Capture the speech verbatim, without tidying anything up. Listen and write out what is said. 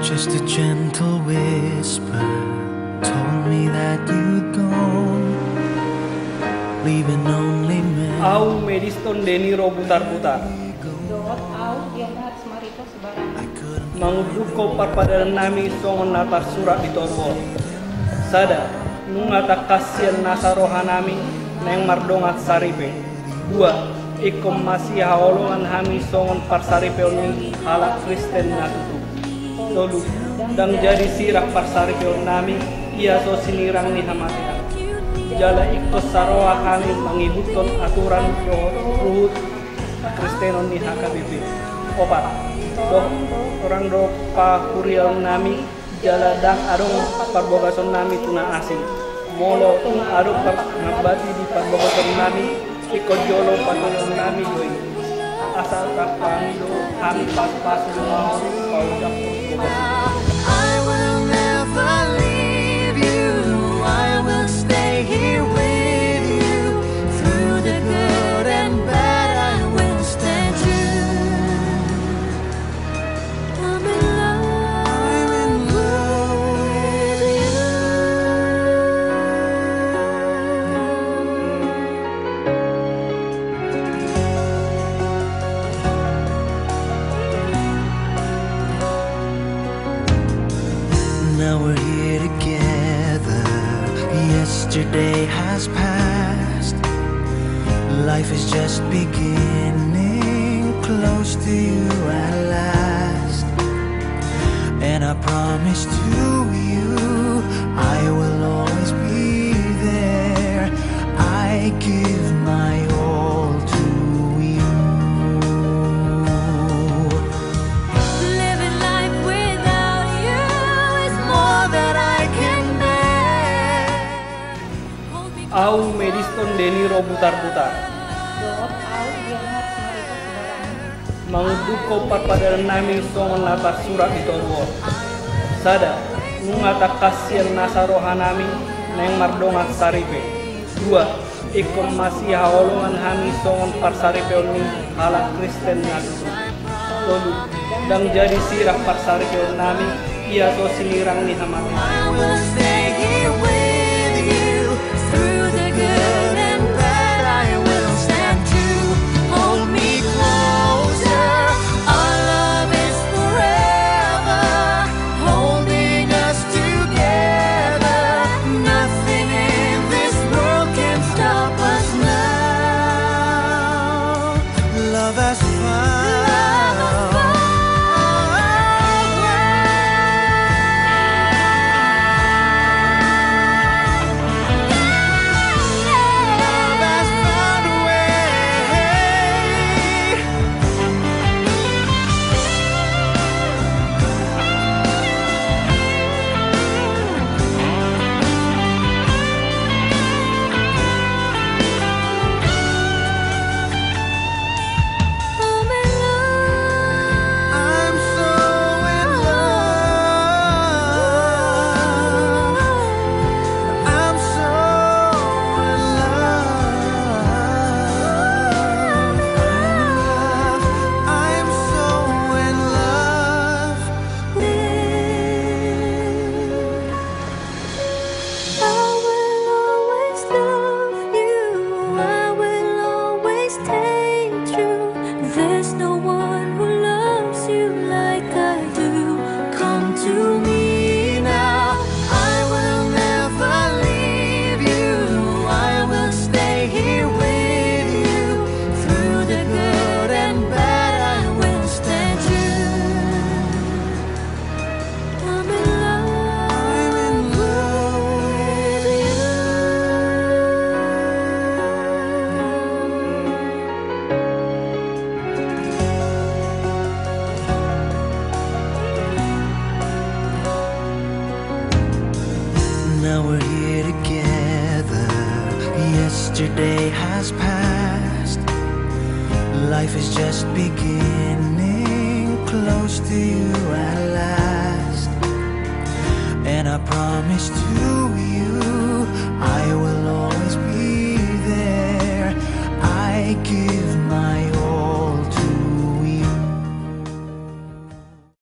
Just a gentle whisper told me that you'd gone, leaving only me. Au Madiston De Niro Butarbutar. Dohot au Diana Arismarito Sibarani. Mangundukhon parpadanan nami songon na tarsurat di toru on. Sada, nunga tangkas sian nasa roha nami naeng mardongan saripe. Dua, ingkon masihaholongan hami songon parsaripeon ni halak Kristen na tutu. Tolu, ndang jadi sirang parsaripeon nami ia so sinirang ni hamatean. Jala ingkon saroha hami mangihuthon aturan dohot ruhut Kristenon ni H K B P. Opat, dohot torang do pahuriaon nami, jala ndang adong parbagason nami tu na asing. Molo tung adong par-, nambati di parbagason nami, ingkon jolo patuduhon nami do i. Asa tarpangido hami pasupasu ni Tuhan paundanghon bagas i. I will never leave you. I will stay here with you. Through the good and bad, I will stand true. I'm in love. I'm in love with you. Now we're here together. Yesterday has passed. Life is just beginning. Close to you at last. And I promise to you, I will always be there. I give my all to you. Living life without you is more than I can bear. Au Madiston De Niro Butarbutar. Dohot au Diana Arismarito Sibarani. Mangundukhon parpadanan nami songon na tarsurat di toru on. Sada, nunga tangkas sian nasa roha nami naeng mardongan saripe. Dua, ingkon masihaholongan hami songon parsaripeon ni halak Kristen na tutu. Tolu, ndang jadi sirang parsaripeon nami ia so sinirang ni hamatean. I will stay here with you. Through the good and bad, I will stand true. Hold me closer. Our love is forever, holding us together. Nothing in this world can stop us now. Love has found a way. Love has found a way. I'm so in love. I'm so in love. I'm so in love with I will always love you. I will always stay true. There's no one who loves you like I do. Come to me now. I will never leave you. I will stay here with you. Through the good and bad, I will stand true. I'm in love. I'm in love with you. Now we're here together. Yesterday has passed. Life is just beginning. Close to you at last. And I promise to you, I will